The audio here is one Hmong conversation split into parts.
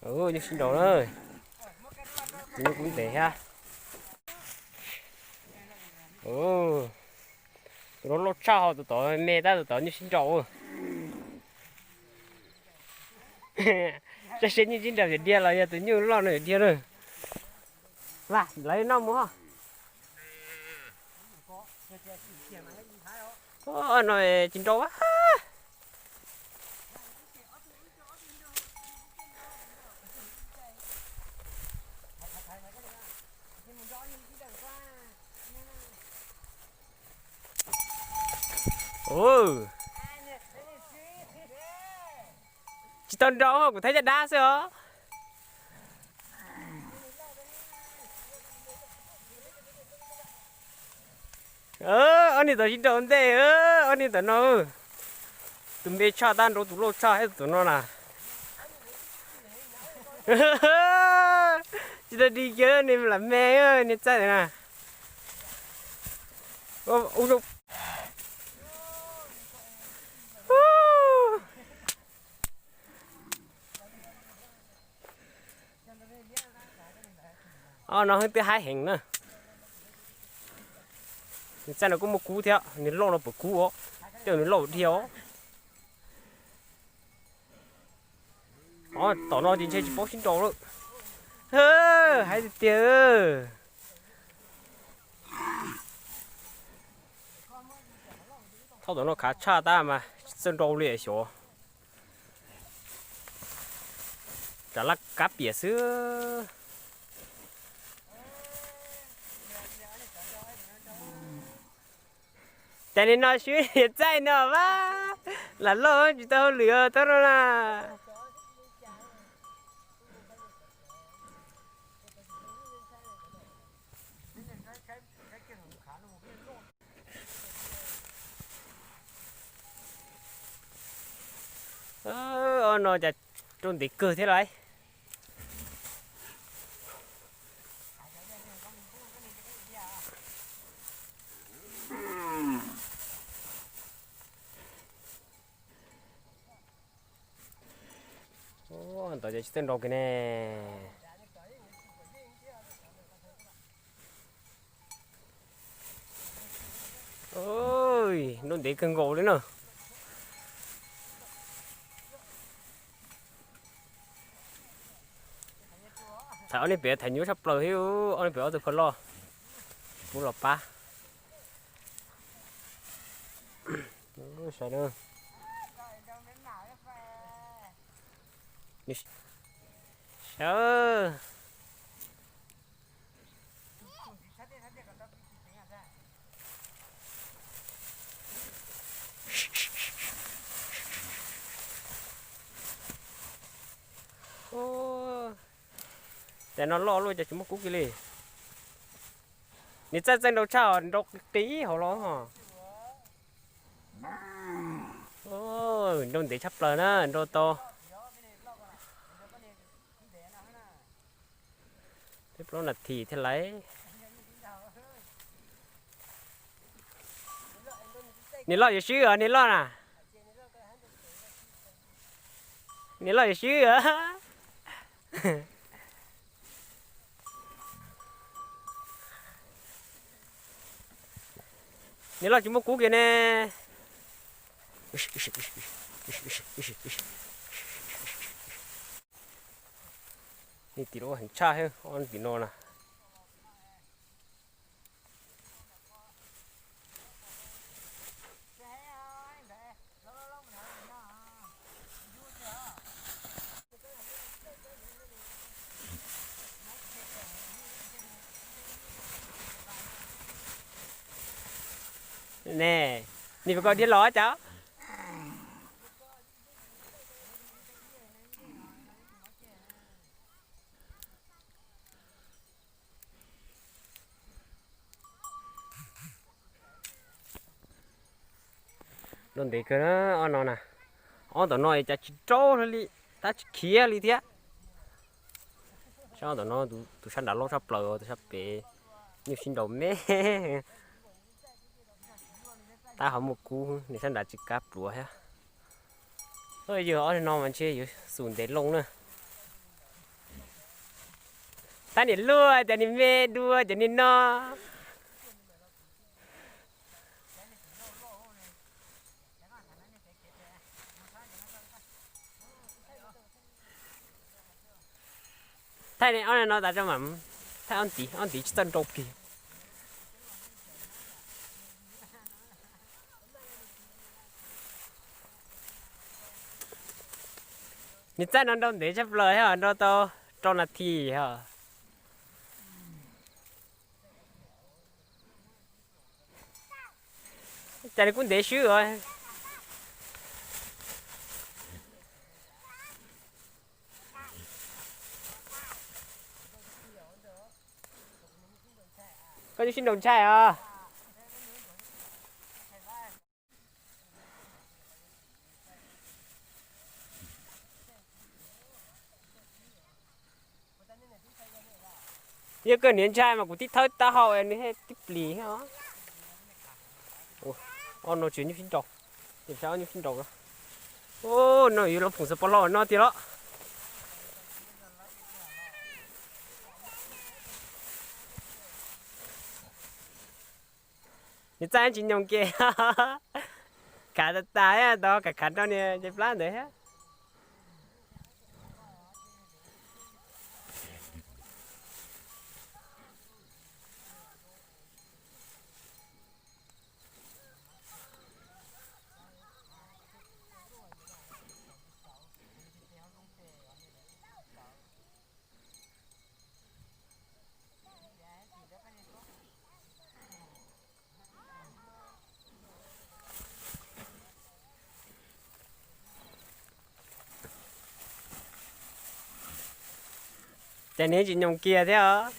Nyuj sib nraus na. Nyuj kub ntev thiab. Tus no loj tshaj ho tus tod me tab tus tod nyuj sib nraus. Saib seb nyuj sib nraus yog dhia los yog tus nyuj loj no yog dhia na. Vas, lawv noj mus ho. No tsis nraus a. Tsis tau nraus, kuv thaij caj dab xwb os. Ob niag tom sib nraus ntej, ob niag tom no. Tus me tshaj tab nraus tus loj tshaj thiab tus no na. Tsis tau di kiag niag lam me niag txaij na. Ob no twb haib heev na. Nws txaij no kuj muaj kub thiab, nws loj no puas kub os, tej nws loj dhia os. Tom no ces ntshe tsis paub sib nraus lawm. Hais tiag tiag. Thaub tom no khav tshaj tab mas tsis txawj nraus li xyov. Tsam laj kab piam xwb. Cas nim no swb niag txaij no vas, lam loj tsis tau hauj lwm tau no na. Ob no cas rau ntev kawg thiab lauj. Ntawd ces tsis txawj nraus kiag ne. Nraus ntev kawg nkaus li na. Thaum ob niag pem thaum nyuaj tshaj plaws thiab, ob niag pem ob tug phaw loj, kuv los pab. Saib na. Saib. Ces no loj luaj ces tsis muaj kub kiag li. Nws txaij txaij nraus tshaj, nraus qis qis hauv los. Nraus ntev tshaj plaws na, nraus tau peb plaub nas this thiaj laiv. Niam loj yuav swb os, niam loj na. Niam loj yuav swb os. Niam loj tsis muaj kub kiag ne. Nws tim lub heev tshaj thiab, ob tim no na. Ne, nws puas kom dhia los cas? Nraus ntev kawg na, ob no na. Ob tom no cas tsis raub li, tab tsis khiav li thiab. Sab tom no tus sab nram loj tshaj plaws, tus sab pem nyuj sib nraus me. Tab ho muaj kub, nws sab nram tsis kav pluav thiab. Yog ob no mas ntshe yuav xum ntev loo na. Ab, niam luaj, cov niag me dua cov niag no. Thaij ob no tas rau mam, thaij ob ntiv, ob ntiv tsis txawj nrau kiag. Nws txaij no nrau ntev tshaj plaws thiab, nrau tau rau nas this os. Cas nws kuj ntev swb os. Koj twb sib nraus ntshai os. Yog koj niam ntshai mas kuv tib thawb taub hau nws thiaj tib plis os. Ob no tsis nyuj sib nraus, ces saib ob nyuj sib nraus. No yuav los phoom xov pos hlau no tiag los. Nws txaij tsis nyoos kiag. Khav tas tas tau khav khav rau niag ces plab ntawd thiab. Cas nws tsis nyoos kiag thiab os.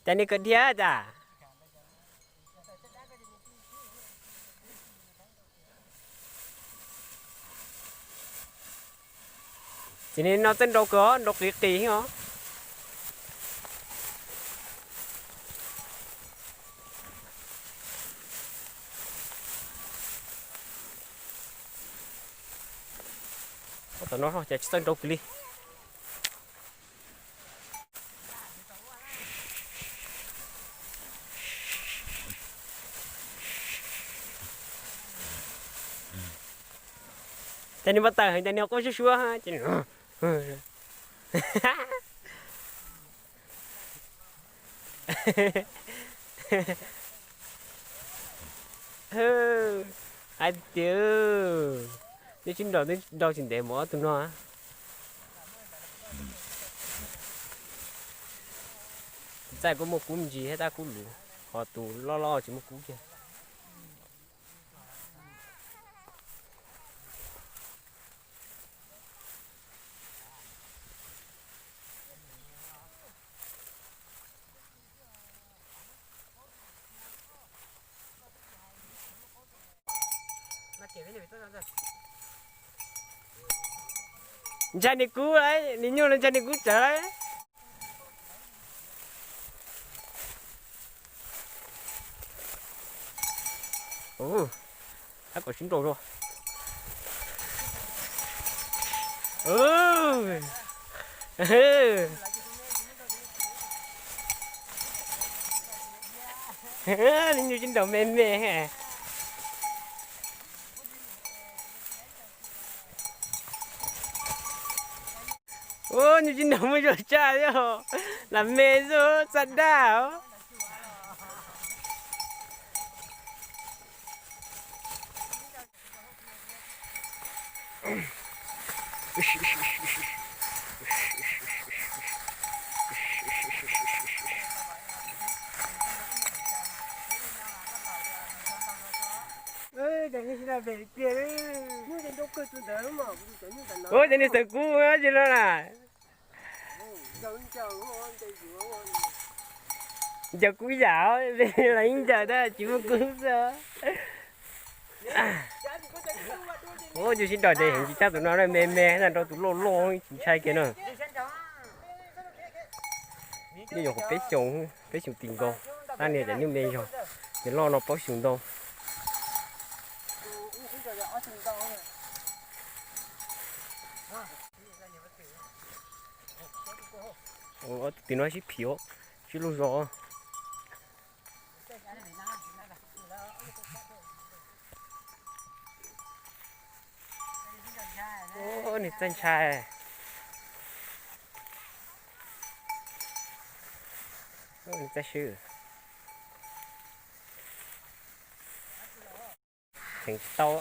Cas nws kawg dhia cas. Ces nim no txawj nrau kawg os, nrau qis qis os. Ua tom no ces tsis txawj nrau kiag li. Ces nws npau taws heev ces nws quaj suab suab ces nws hais tias, twb sib nraus twb nrau tsis ntev mus ob tug no. Tus txaij kuj muaj kub me ntsis thiab tab kub luv, ho tus loj loj tsis muaj kub kiag. Ntshai nws kub lauj, nws nyuj los ntshai nws kub tsawv lauj. Tab kom sib nraus zog. Nws nyuj sib nraus me me. Ua, nyuj sib nraus muaj zog tshaj thiab, lam me xwb txaj daj os. Ua, ces nws xaws kub ces no na. Ncaws kub yam, los ib ncaws tab tsis muaj kub xwb. Ua, nyuj sib nraus ces heev tsis tshaj tus no, me me na, nrau tus loj loj tsis ntshai kiag na. Nyuj nyuam qhuav peb xyoos, peb xyoos tim nkaus, tab niag cov nyuj me zog, ces loj no plaub xyoos ntau. Tim no sib phim, sib luag zos. Nws txaij ntshai. Nws txaij swb. Heev tau.